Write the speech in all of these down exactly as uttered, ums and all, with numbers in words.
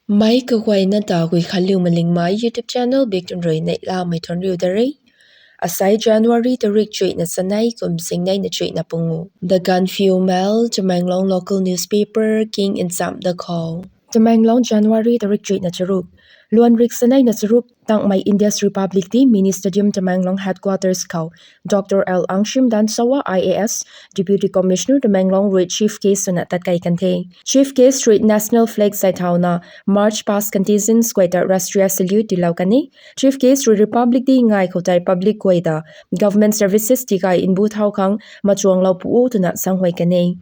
Mei kaguayna ta Guikhanliu Malingmei YouTube channel bik tun rui neihlamei thuanriu da re. Asai January tarik chuihna chanei kum singneina chuihna pungu. The Gaanphiu Mail, Tamenglong local newspaper king nchamh da khou. Tamenglong, January tarik chuihna charuk. Luan rik saneina charuk tangmei India's Republic Day mini stadium Tamenglong headquarters khou Doctor L Angshim Danshawa I A S, Deputy Commissioner Tamenglong rui chief guest swna tatkei kan the. Chief guest rui national flag zai thauna march past contingents guay ta Rashtriya salute tiilou kan e. Chief guest rui Republic Day ngai khou tei public guay ta government services tigay nbu thau khang machuanglou pu o twna sanghuay kan e.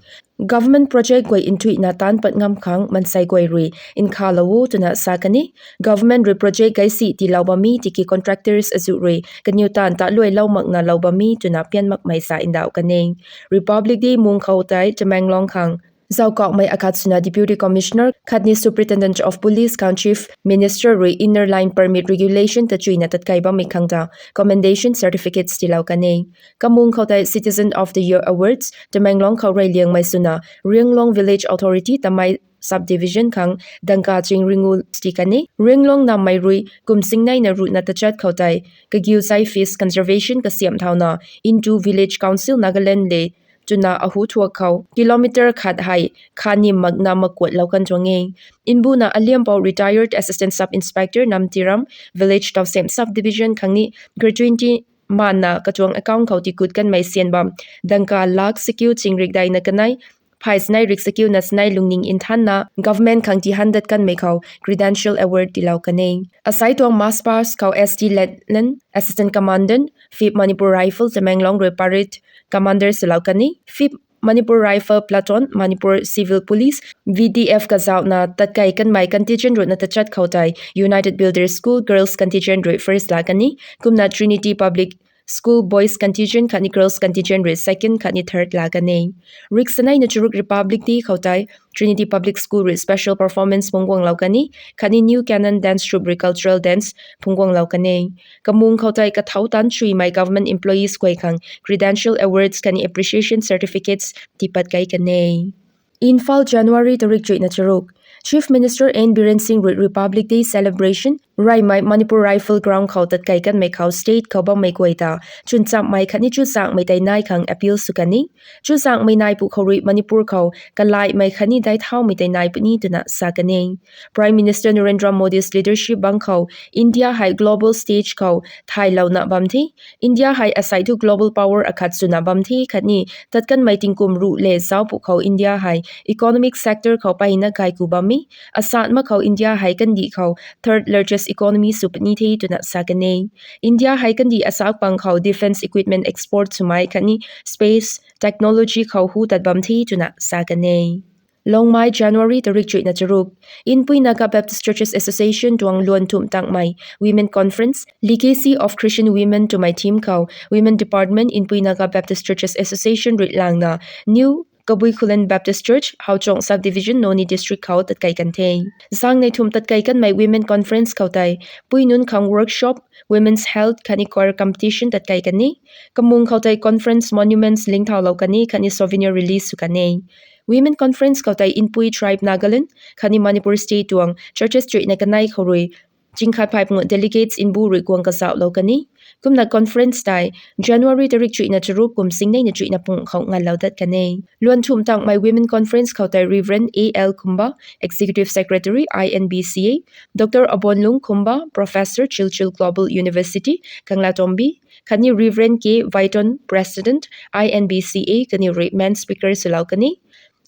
Government project guay nthuihna taanc pat ngam khang mansei guay rui nkhalou o twna sa kan e. Government rui project gaisi tiilou bam e tiki contractors azuh rui kaniw taanv ta luailou makna lou bam e twna pian makmei sa ndauh kan e. Republic Day mung khou tei Tamenglong khang zaukaumei akhat swna Deputy Commissioner khatni Superintendent of Police khang Chief Minister rui Inner Line Permit Regulation ta chuina tatkei bammei khang ta commendation certificates tiilou kan e. Kamung khou tei Citizen of the Year Awards Tamenglong khou reyliangmei swna Rianglong Village Authority Tamei Subdivision khang dangka ching ringu ti kan e. Rianglong nammei rui kum singneina ruhna tachat khou tei kagiu zai fish conservation kasiamh thauna Intu Village Council Nagaland le twna ahu thuak khou kilometer khat hei khanim makna makuatlou kan tuang e. Nbuna Aliampou Retired Assistant Sub Inspector Namtiram Village Tausem Subdivision khang ni gratuity maanna katuang account khou tikut kanmei sian bam dangka lakh sakiu chingrik daina kanei phay sanei rik sakiu na sanei lungning nthanna government khang tihan dat kanmei khou credential award tiilou kan e. Asai tuang mass pass khou S T Lieutenant Assistant Commandant, Fifth Manipur Rifle Tamenglong rui parade commander swlou kan e. Fifth Manipur Rifle Platoon, Manipur Civil Police, V D F kazauhna tatkei kanmei contingent ruhna tachat khou tei United Builders School Girls Contingent rui first la kan e. Kumna Trinity Public School Boys Contingent khatni Girls Contingent rui second khatni third la kan e. Rik saneina charuk Republic Day khou tei Trinity Public School rui special performance phungc guanglou kan e, khatni New Canon Dance Troupe rui cultural dance phungc guanglou kan e. Kamung khou tei kathau tan chuimei government employees guay khang credential awards khatni appreciation certificates tipat kai kan e. Imphal, January tarik chuihna charuk. Chief Minister N Biren Singh rui Republic Day celebration reymei Manipur Rifle Ground khou tatkei kanmei khou state khou bammei guay ta chwnchammei khatni chuzaenghmei tei nai khang appeal sw kan e. Chuzaenghmei nai pu khou rui Manipur khou kalaimei khatni dai thaumei tei nai puni twna sa kan e. Prime Minister Narendra Modi's leadership bang khou India hei global stage khou thailouna bam the. India hei asei thu global power akhat swna bam the khatni tat kanmei tingkum ruh le zauc pu khou India hei economic sector khou peyna gay ku bam e. Asatma khou India hei kandih khou third largest economy sw puni the twna sa kan e. India hei kandih asak pang khou defence equipment export swmei khatni space technology khou hu tat bam the twna sa kan e. Longmai, January tarik chuihna charuk. Inpui Naga Baptist Churches Association tuang luan thumh tangmei Women Conference, Legacy of Christian Women twmei theme khou Women Department Inpui Naga Baptist Churches Association rui langna New Kabui Khullen Baptist Church, Hauchong Subdivision, Noni District khou tatkei kan the. Zaengnei thumh tatkei kanmei Women Conference khou tei pui nunc khang workshop, women's health khatni choir competition tatkei kan e. Kamung khou tei conference monuments lingthaulou kan e khatni souvenir release sw kan e. Women Conference khou tei Inpui Tribe Nagaland khatni Manipur State tuang churches chuihna kanei khou rui chingkhat phay pungu delegates nbu rui guang kazauhlou kan e. Kumna conference tei January tarik chuihna charuk kum singneina chuihna pungu khou nganlou dat kan e. Luan thumh tangmei Women Conference khou tei Reverend A L Khumba, Executive Secretary, I N B C A, Doctor Abonlung Khumba, Professor, Chilchil Global University, Kanglatongbi, khatni Reverend K Vaiton, President, I N B C A, kaniw rui main speaker swlou kan e.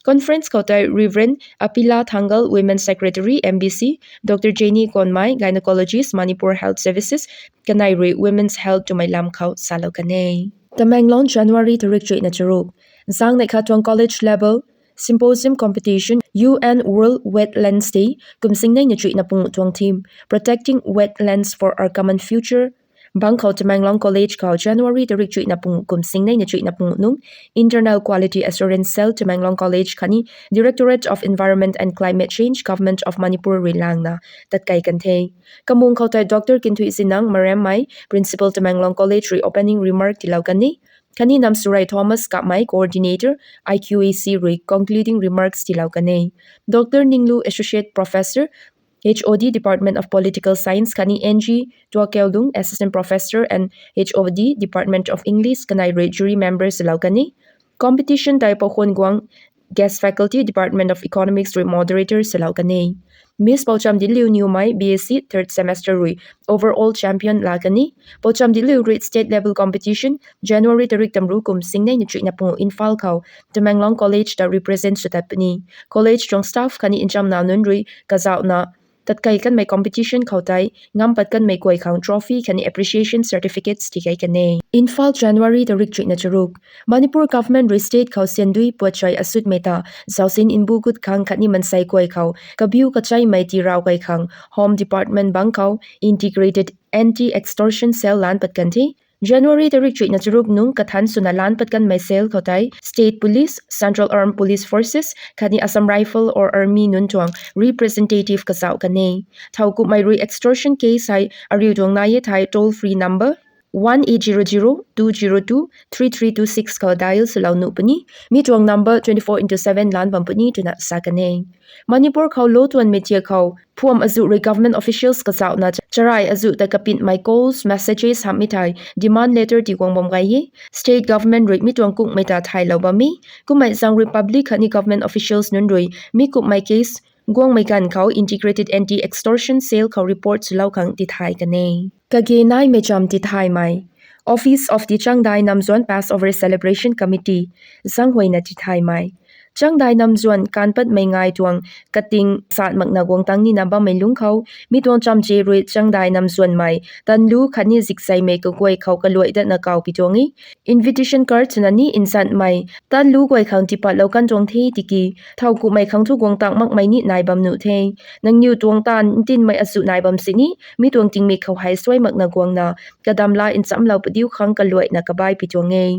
Conference khou tei Reverend Apila Thangal, Women Secretary, M B C, Doctor Jenny Konmei, Gynecologist, Manipur Health Services, kanei rui Women's Health twmei lam khou salou kan e. Tamenglong, January tarik chuihna charuk. Zaengnei khat tuang college level symposium competition, U N World Wetlands Day, kum singneina chuihna pungu tuang theme, Protecting Wetlands for Our Common Future, bang khou Tamenglong College khou January tarik chuihna pungu kum singneina chuihna pungu nung Internal Quality Assurance Cell, Tamenglong College khatni Directorate of Environment and Climate Change, Government of Manipur rui langna tatkei kan the. Kamung khou tei Doctor Kinthui Zinang Maremmei, Principal, Tamenglong College rui opening remark tiilou kan e. Khatni Namsurai Thomas Kapmei, Coordinator, I Q A C rui concluding remarks tiilou kan e. Doctor Ninglu, Associate Professor, H O D Department of Political Science khatni N G Tuakeulung, Assistant Professor and H O D Department of English kanei rui jury member swlou kan e. Competition tei Poukhon Guang, Guest Faculty, Department of Economics rui moderator swlou kan e. Miss Poucham Dinliu Niwmei, B S C third semester rui overall champion laa kan e. Poucham Dinliu rui state level competition January tarik tamru kum singneina chuihna pungu Imphal khou Tamenglong College ta represent sw tat puni. College tuang staff khatni nchamnac nunc rui kazauhna tatkei kanmei competition khou tei ngam pat kanmei guay khang trophy khatni appreciation certificates tikei kan e. Imphal, January tarik chuihna charuk. Manipur government rui state khou syandui puatchai asutmei ta zausin mbu gut khang khatni mansei guay khou kabiu kacheimei tii rau kai khang Home Department bangc khou Integrated Anti-Extortion Cell lan pat kan the. January tarik chuihna charuk nungc kathan swna lan pat kanmei cell khou tei State Police, Central Armed Police Forces khatni Assam Rifle or Army nunc tuang representative kazauh kan e. Thow kumhmei rui extortion case hei ariu tuang nai e thei toll free number one eight zero zero two zero two three three two six khou dial swlou nuh puni. Mi tuang number twenty-four into seven lan bam puni twna sa kan e. Manipur khou lotuanmei tiak khou phuam azuh rui government officials kazauhna charai azuh ta kapitmei calls, messages hamhmei thei demand letter tiguang bam gay e. State government rui mi tuang kukmei ta thaylou bam e. Kumhmei zaeng rui public khatni government officials nunc rui mi kumhmei case guangmei ganv khou Integrated Anti-Extortion Cell khou report swlou khang tithay kan e. Kage naimei cham tithaymei. Office of the Changdai Namzuan Passover Celebration Committee zanghuayna tithaymei. Changdai namzuan kanpatmei ngai tuang kating sat makna guang tang nina bammei lungc khou mi tuang chamche rui Changdai namzuanmei tanlu khatni zikzeimei kaguay khou kaluai datna kawpi tuang e. Invitation card swna ni nzanmei tanlu guay khang tipatlou kan tuang the tiki thow kumhmei khang thu guang tang makmei ni nai bam nuh the. Nangniw tuang taanv ntinmei azuh nai bam sini mi tuang tingmik khou hei suai makna guangna kadamla nchamlou padiu khang kaluaina kabai pi tuang e.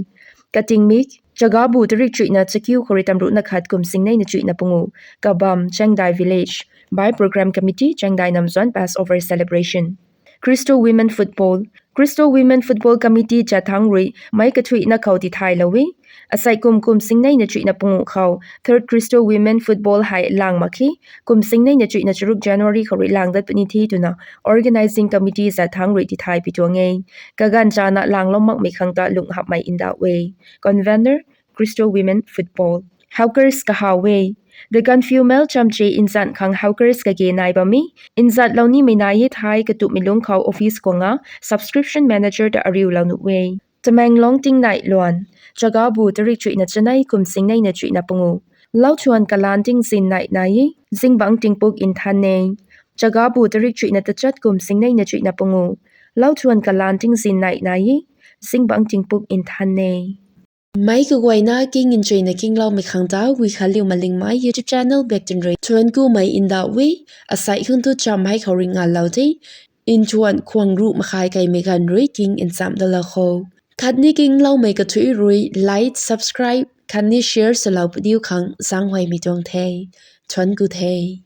Katingmik, Chagabu tarik chuihna chakiu khou rui tamruhna khat kum singneina chuihna pungu. Kabam, Changdai Village. By Program Committee, Changdai Namzuan Passover Celebration. Christo Women Football. Christo Women Football Committee Jathang rui meic kathuihna khou tithaylou e. Asei kum kum singneina chuihna pungu khou Third Christo Women Football hei lang mak khe. Kum singneina chuihna charuk January khou rui lang dat puni the twna Organizing Committee Jathang rui tithay pi tuang e. Kaganv chana langlou makmei khang ta lung hapmei ndauh e. Convener, Christo Women Football. Hawkers kahaw e. The Gaanphiu Mail chamche nzan khang hawkers kage nai bam e. Nzatlou nimei nai e thei katupmei lungc khou office kuanga subscription manager ta ariulou nuh e. Tamenglong tingnai luan. Chagabu tarik chuihna chanei kum singneina chuihna pungu. Lauthuan kalan tingzin nai nai e. Zingbangc tingpuk nthan e. Chagabu tarik chuihna tachat kum singneina chuihna pungu. Lauthuan kalan tingzin nai nai e. Zingbangc tingpuk nthan e. Meic kaguayna king nchuina kingloumei khang ta Guikhanliu Malingmei YouTube channel bak twn rui thuanc kumei ndauh e. Asei khang thu cham hei khou rui nganlou the. Nthuan khwang ruh makhai kaimei ganv rui king ncham dalou kho. Khatni kingloumei kathuic rui like, subscribe khatni share swlou padiu khang zaenghuaymei tuang the. Thuanc ku the.